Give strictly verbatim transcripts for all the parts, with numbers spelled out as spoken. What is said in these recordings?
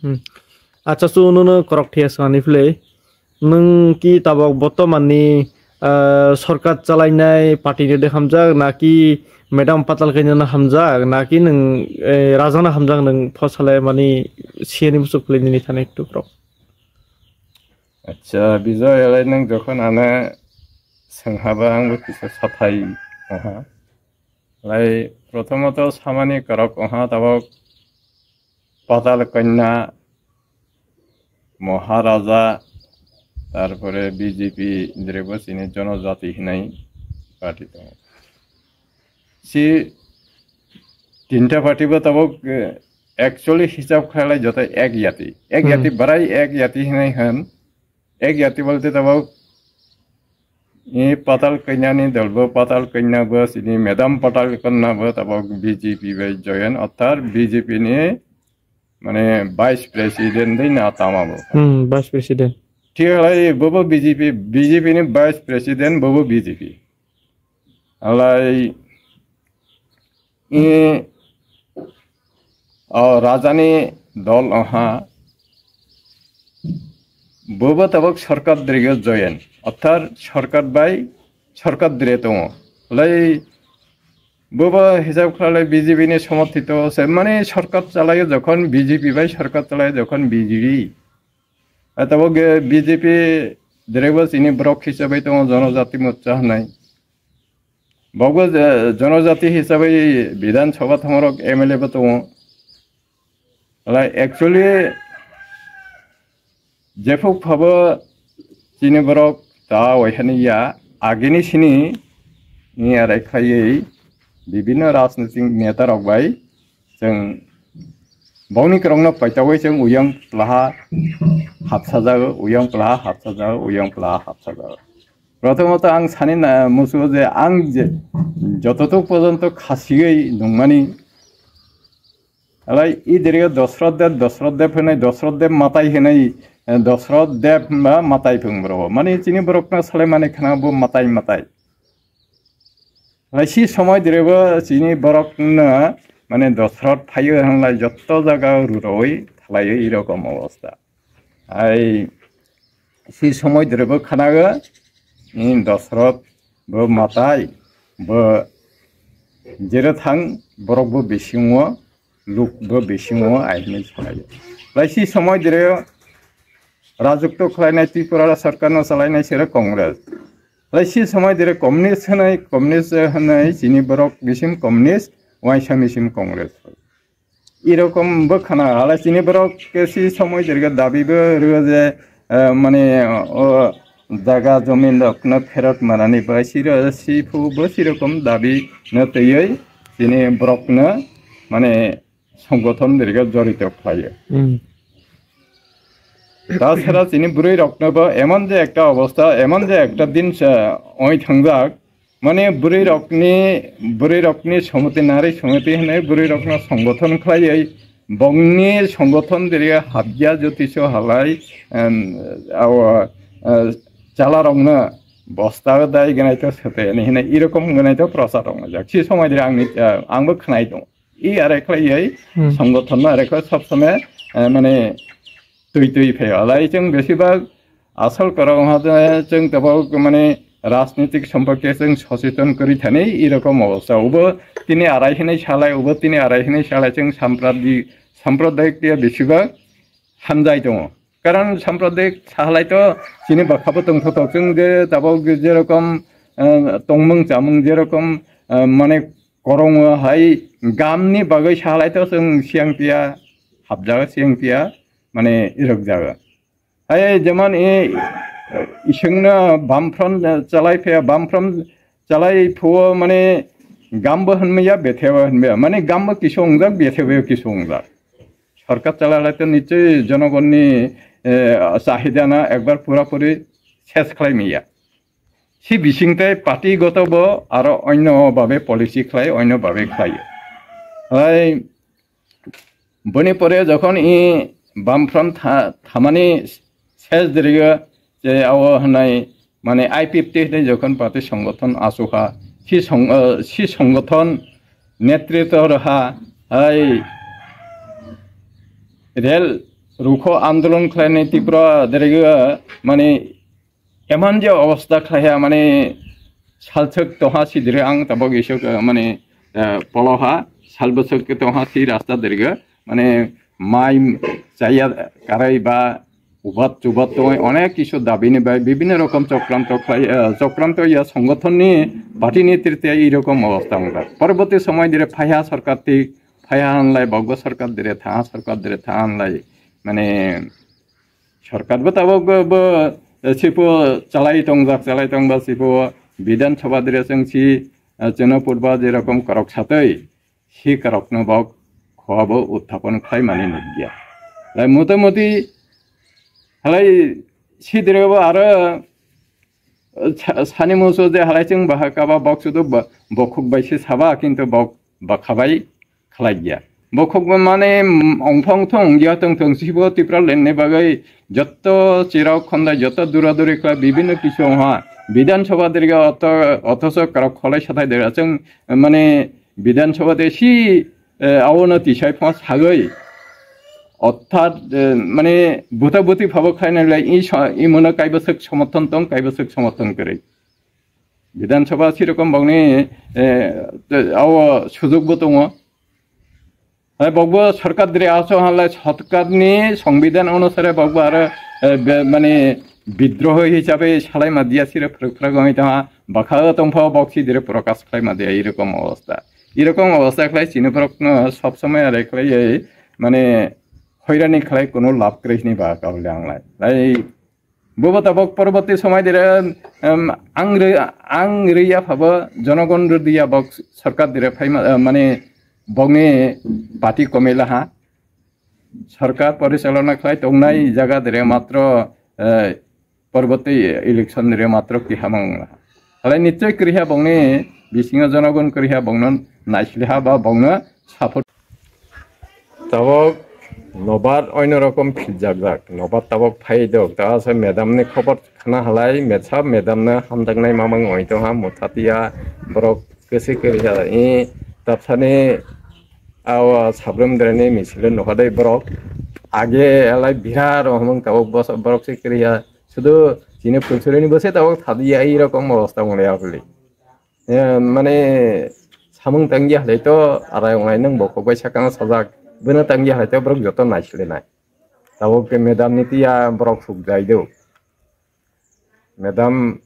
Hmm. Acha, chu nono korok thia swngani phle. Nwng ki tabok botomani, ah, sorkar chalainai party ni de hamjak, naki Madam Patal Kanya no hamjak, naki nwng, eh, Raja no hamjak nwng phosalai mani siyani bwswk phle nini thani ektu korok? Acha, Bijoy, elai nwng jokhon ano swnghaba ang bo kisa sathai aha. Lai, prothomot samani korok oha tabok Patal Kanya, Maharaja, tarpore B J P, direbo chini Jonojati hinai party tongo. Si tinta party bo tabok, eh, actually hisab khlai joto ek yati. Ek Hmm. yati barai ek yati hinai han. Ek yati bolte tabok i Patal Kanya ni dol bo, Patal Kanya bo, sini Madam Patal Kanya bo tabok B J P bai join, orthat B J P ni mane vice president dei na tama bo. Hmm, vice president. Thik halai bo bo B J P, B J P ni vice president bo bo B J P. Halai i, o, rajani dol oha, bobo tabok sorkar dirigo join, orthat sorkar bai sorkar dire tongo. Lai bobo hisab khlai B J P ni somorthito se, mane sorkar chalaio jokhon B J P bai sorkar chalaio jokhon B J P. Tabok B J P dirigo chini borok hisabai tongo Jonojati Morcha hinai. Bobo je-, jonojati hisabai Bidhan Sabha thangorok M L A bo tongo. Alai actually jephuk phabo chini borok ta waihani ya, agini sini ni arai khlaiwi bibinno rajnitik neta rok bai Chwng bongni kwrwngno paitawi chwng uyang plaha hapsajago, uyang plaha hapsajago, uyang plaha hapsajago. Prothomot ang sani na musugo je ang je jototok porjonto khasigwi nungmani, alai idirigo Dosrot Deb, Dosrot Deb hinai, Dosrot Deb matai hinai, eh, Dosrot Deb ba matai phung borok. Mani chini borokno salai mani khna bo matai matai. Laisi somoi direbo chini borokno mane Dosrot phaio hinlai jotto jaga ruroi thalai irokom obostha. Ai si somoi direbo khanago ni Dosrot bo matai bo jero thang borok bo bisingo luk bo bisingo ai hinwi salaio. Laisi somoi direbo rajukto khlainai Tripura sarkarno salainai sero Congress. Lai si somoi dire communist hinai, communist hinai, chini borok bisim communist, waisa misim Congress. Irokom bo khana, alai chini borok ke si somoi dire dabi bo rw je, eh, mane, o jaga jomin rok no pherot manani bai siro si phu bo sirokom dabi no twiwi chini borok no mane songothon dirga jorito khlaio. Hmm. Tasara chini bwrwi rokno bo emon je ekta obostha, emon je ekta din sa oi thangjak, mane bwrwi rokni, bwrwi rokni somoti nari somoti hinwi bwrwi rokno songothon khlaiwi bongni songothon dirga habya jyotiso halai, em, awo, eh, chala rokno bosta dai gwnai to sete hinwi irokom gwnai to prochar rok jak. Si somoi dire angni, eh, angbo khnai tongo. I are khlai yai Hmm. Songothon no are khlai sob somoi, eh, mane twi twi phaio. Alai chwng besibak asol korok ha je chwng tabok mane rajnitik somporke chwng socheton kwrwi thani i rokom obostha. Ubo tini arai hinwi salai, ubo tini arai hinwi salai chwng sampradi-, sampradayik tiya besibak hamjai tongo. Karon sampradayik salai to chini bwkhabo tongthotok chwng je tabok je rokom, eh, tongmung chamung je rokom, eh, mane Korongo hai gamni bagwi salai to chwng siyang tiya, habjaga siyang tiya, mane irok jaga. Hai jemon e isingna Bamfront chalai phe, Bamfront chalai phuo mane gambo hinmaya, bethebo hinmaya. Mane gambo kisu wngjak, bethebo kisu wngjak. Sorkar chalai lai to nichoi jonogonni, eh, chahidana ekbar pura puri ses khlai maya. Si bising tei party goto bo aro onno babe policy khlai, onno babe khlai. Hai boni pore jokhon i Bamfront tha-, thamani ses dirigo je awo hanai mane I P F T hinwi jokhon party songothon asukha, si song-, eh, si songothon netritw rwha, hai rel rukho andolon khlainai Tripura derege mane eman je obostha khlaiya mane salchwk toha sidire ang tabok isok mane poloha salbwswk toha si rasta derege mane mai chaya karai ba ubat chubat tongwi onek kisu dabini bai bibinno rokom chokranto khlai chokranto ya songothonni party ni tirte ei rokom obostha wngkha. Porborti somoi dire phaiha sorkar ti phaiha hanlai bokbo sorkar dire thaha sorkar dire thaha hanlai mane sorkar bo tabok bo sipo chalai tongjak chalai tongba sipo bidhan sabha dire chwng si chwngno purba je rokom korok satwi si korokno bok khoabo uthapon khlai mani nukya. Lai motamuti halai sidirebo aro sani musu je halai chwng baha kaba bok sudu bokhok bai se saba kintu bok bakha bai khlai ya. Bokhok bo mane ongthong thong ya tong thong sibo Tripura len ne bagwi jotto chirok khonda jotto dura duri khlai bibinno kisu ha bidhan sabha dirga othoso korok kholai sathai dirga chwng mane bidhan sabha de si eh, abono tisai phano sagwi orthat eh, mane buta buti phabo khlainai lai i sa- i mono kaibo sek somothon tong kaibo sek somothon kwrwi bidhan sabha sirokom bokni eh, te- abo sujukbo tongo. Hai bokbo sorkar dire aso halai sorkarni songbidhan onusare bokbo aro eh, be- mane bidroho hisabe salai ma diya sire phwrwk phwrwk wngwi tongha bakha tongpha bok si dire prokash khlai ma diya irokom obostha. Irokom obostha khlai chini borokno sob somoi are khlaiwi mane hoirani khlai kuno lab kwrwi hwnwi ba kaule ang lai. Lai bobo tabok porborti somoi dire em, ang re ang re ya phabo jonogon rwdi ya bok sorkar dire phai ma- eh, mane bokni party komila ha sorkar porichalona khlai tongnai jaga dire matro eh, porborti election dire matro kihamang wngla. Halai nichoi kwrwiha bongni bisingo jonogon kwrwiha bongno naisliha ba bongno support. Tabok nobar oino rokom philjakjak. Nobar tabok phai dok. Ta asa madam ni khobor khna halai, metsa madam no hamjaknai mamang oi tongha muthatia borok kwswi kwrwiha. I tapsani awa sabrum dreni misilo nokha dai borok. Age alai bira rohmung tabok bosa borok se kwrwiha. Sudu chini pulsurini bose tabok thadiya i rokom obostha wngya holi. Eh, mane samung tangya halai to arai onglai nang bokok bai sakang sajak. Bwno tangya halai to borok joto naisle nai. Tabok ke madam ni tiya borok suk jai do. Madam,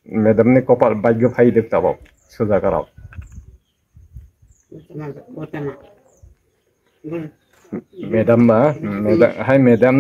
madam ni kopal bhagyo phai de tabok sujak arok. Madam ba, madam, hai madam.